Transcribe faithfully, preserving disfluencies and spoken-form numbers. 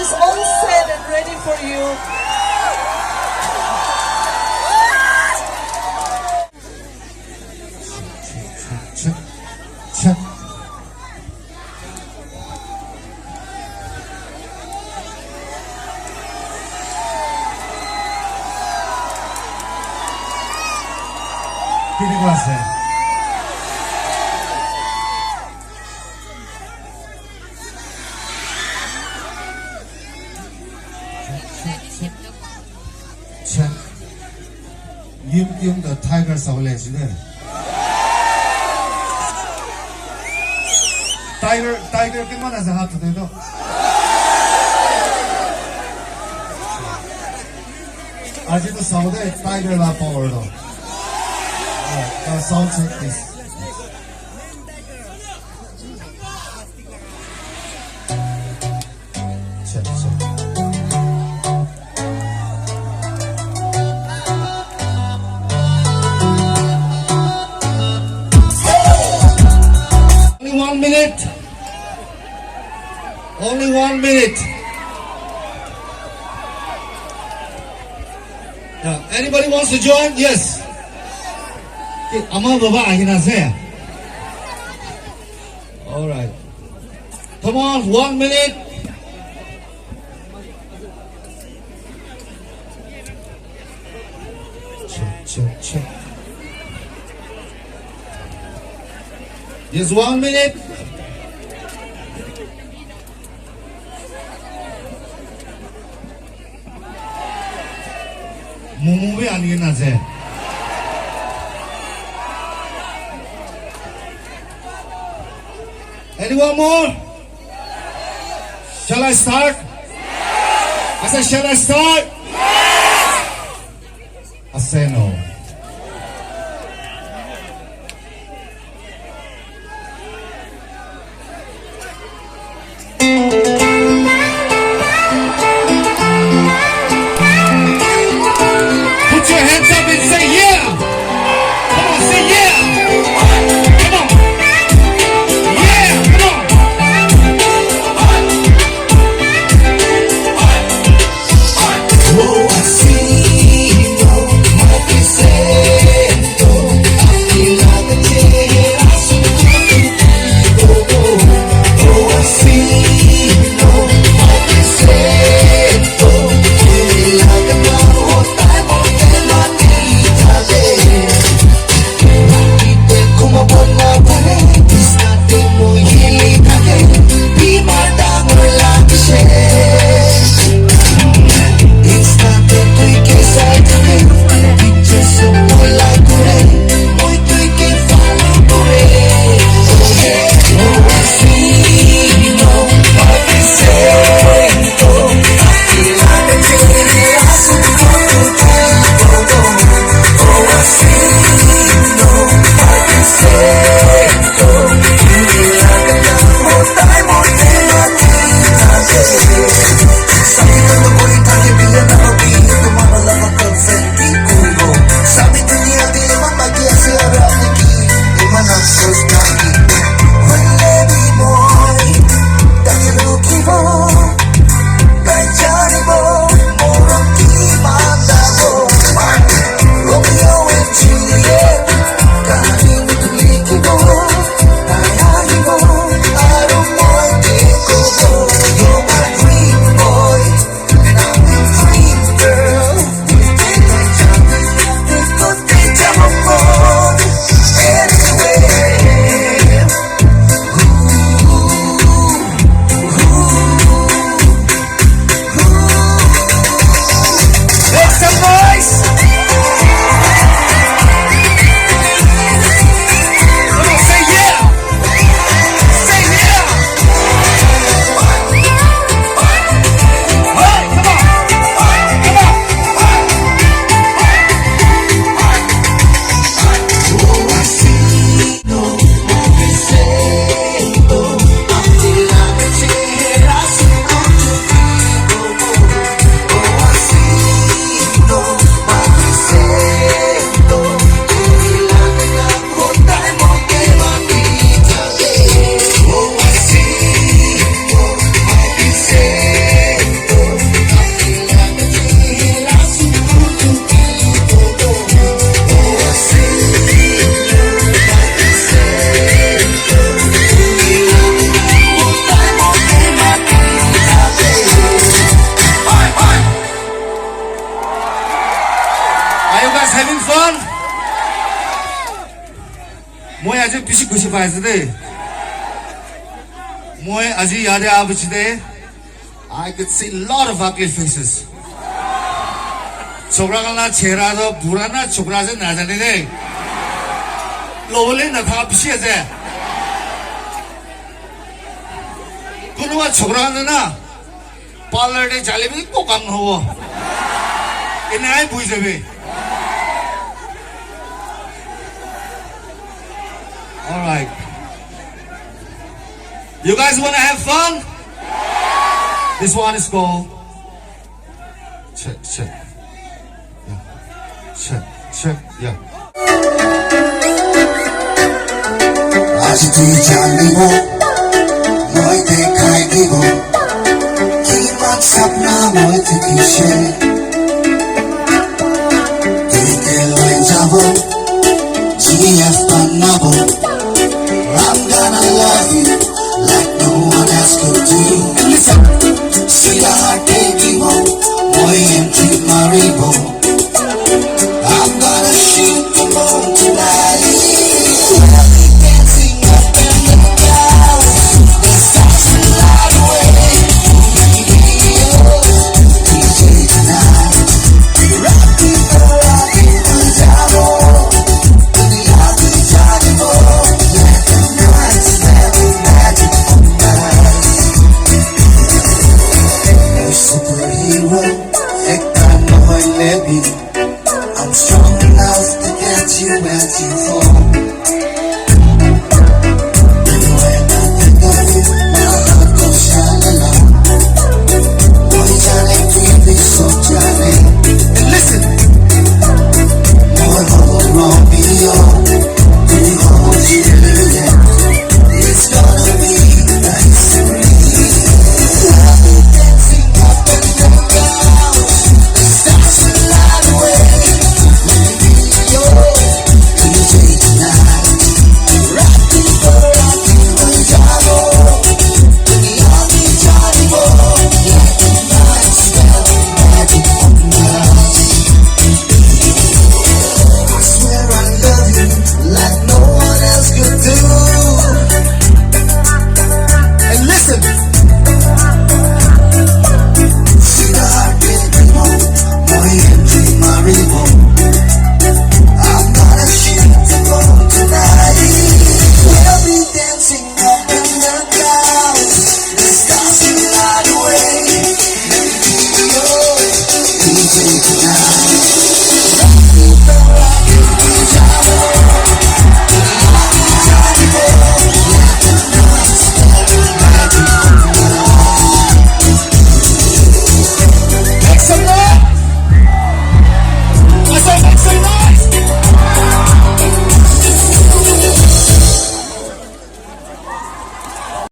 It's all set and ready for you. Check, check, check. Kini class eh? Check, check, check. Check. Yim yim the tiger saole jide. Tiger, tiger kiman ase hat uthai do. Aji to saode tiger la power do. Uh, uh, sound check, please. Check, check. Only one minute. Only one minute. Yeah, anybody wants to join? Yes. Okay, ama baba ahi na ase. All right. Come on, one minute. Check, check, check. Just one minute. Mumu bi ani na ase. Anyone more? Shall I start? I said, shall I start? I say no. Put your hands up and say, yeah. Come on, say, yeah. Come on. Yeah, come on. Oh, I see you. Paise de. Moi aji yate abuchide, I could see a lot of ugly faces. Chokra khan la chehra toh bura na chokra ase najane de. Lobole nathaka bishi ase. Kunuba chokra khan na, parlor te jale bi ekko kam nohobo. Enai buhi jabi. All right. You guys wanna have fun? This one is called Check, check. Yeah. Check, check. Yeah. Aji tu janibo, moi dekhai dibo. Kiman sapna moi dekhishe. Deke loi jabo, G F banabo. I'm gonna love you like no one else could do. And listen, sweetheart, baby, mo, moi em trip maribo. I'm gonna shoot the moon tonight. We'll be dancing up in the clouds. The sun's a light away. D J tonight. Rock people, rock people, jabo. Let the light be shining more. Let the night smell of magic tonight. Superhero.